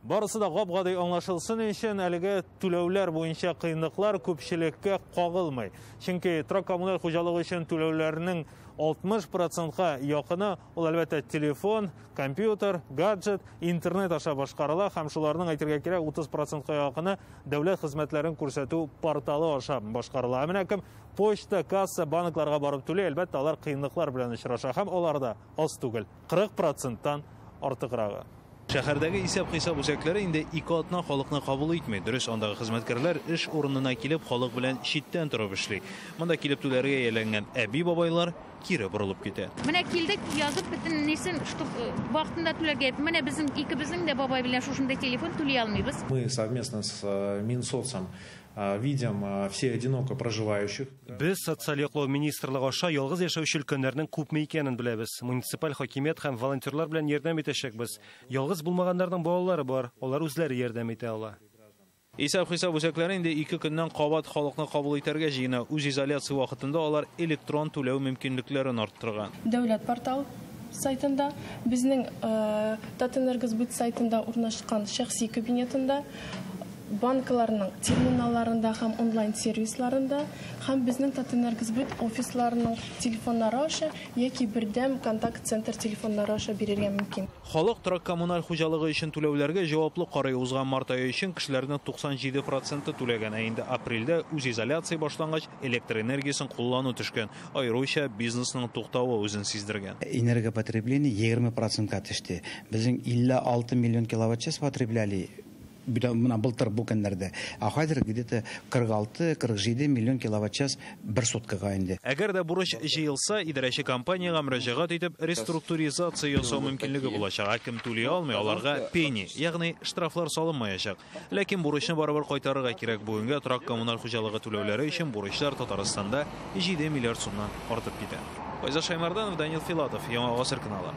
Барысы да гап-гади аңлашылсын өчен, әлеге түләүләр буенча кыенлыклар күпчелеккә кагылмый. Чөнки торак-коммуналь хуҗалыгы өчен түләүләрнең 60 процентка якыны ул, әлбәттә, телефон, компьютер, гаджет, интернет аша башкарыла һәм шуларның, әйтергә кирәк, 30 процентка якыны дәүләт хезмәтләрен күрсәтү порталы аша башкарыла. Ә менә кем почта, касса, банкларга барып түли, әлбәттә, алар кыенлыклар белән очраша һәм алар да аз түгел, 40 проценттан артыграгы. Шәһәрдәге исәп-хисап үзәкләре инде 2 атна халыкны кабул итми. Дөрес, андагы хезмәткәрләр эш урынына килеп, халык белән читтән торып эшли. Монда килеп түләргә ияләнгән әби-бабайлар кире борылып китә. Менә килдек, язып бөтен нисен, чтоб вакытында түләргә. Менә безнең икебезнең дә бабай белән шушындай телефон, түли алмыйбыз. Мы совместно с Минсоцем видим все одиноко проживающих. Без социаль яклау министрлыгы аша ялгыз яшәүче өлкәннәрнең күпме икәнен беләбез. Муниципаль хакимият һәм волонтерлар белән ярдәм итәчәкбез. Ялгыз булмаганнарның балалары бар, алар үзләре ярдәм итә ала. Исәп-хисап үзәкләре инде 2 көннән кабат халыкны кабул итәргә җыена. Үзизоляция вакытында алар электрон түләү мөмкинлекләрен арттырган. Дәүләт портал сайтында, безнең Татэнергосбыт сайтында урнашкан шәхси кабинетында, банкларның терминалларында һәм онлайн сервисларында һәм безнең Татэнергосбыт офисларының телефоннары аша яки бердәм контакт центр телефоннары аша бирергә мөмкин. Халык торак-коммуналь хуҗалыгы өчен түләүләргә җаваплы карый. Узган март ае өчен кешеләрнең 97 проценты түләгән. Ә инде апрельдә үзизоляция башлангач электр энергиясен куллану төшкән. Аеруча бизнесның туктавы үзен сиздергән. Энергопотребление егерме процентка төште. Безнең 56 миллион киловатт-час потребляли менә былтыр бу көннәрдә. Ә хәзер где-то кырык алты, кырык җиде миллион киловатт-час бер суткага инде. Әгәр дә бурыч җыелса, идарәче компаниягә мөрәҗәгать итеп реструктуризация ясау мөмкинлеге булачак. Ә кем түли алмый, аларга пени, ягъни штрафлар салынмаячак. Ләкин бурычны барыбер кайтарырга кирәк. Бүгенгә торак-коммуналь хуҗалыгы түләүләре өчен бурычлар Татарстанда 7 миллиард сумнан артып китә. Файза Шаймарданов, Данил Филатов, Яңа Гасыр каналы.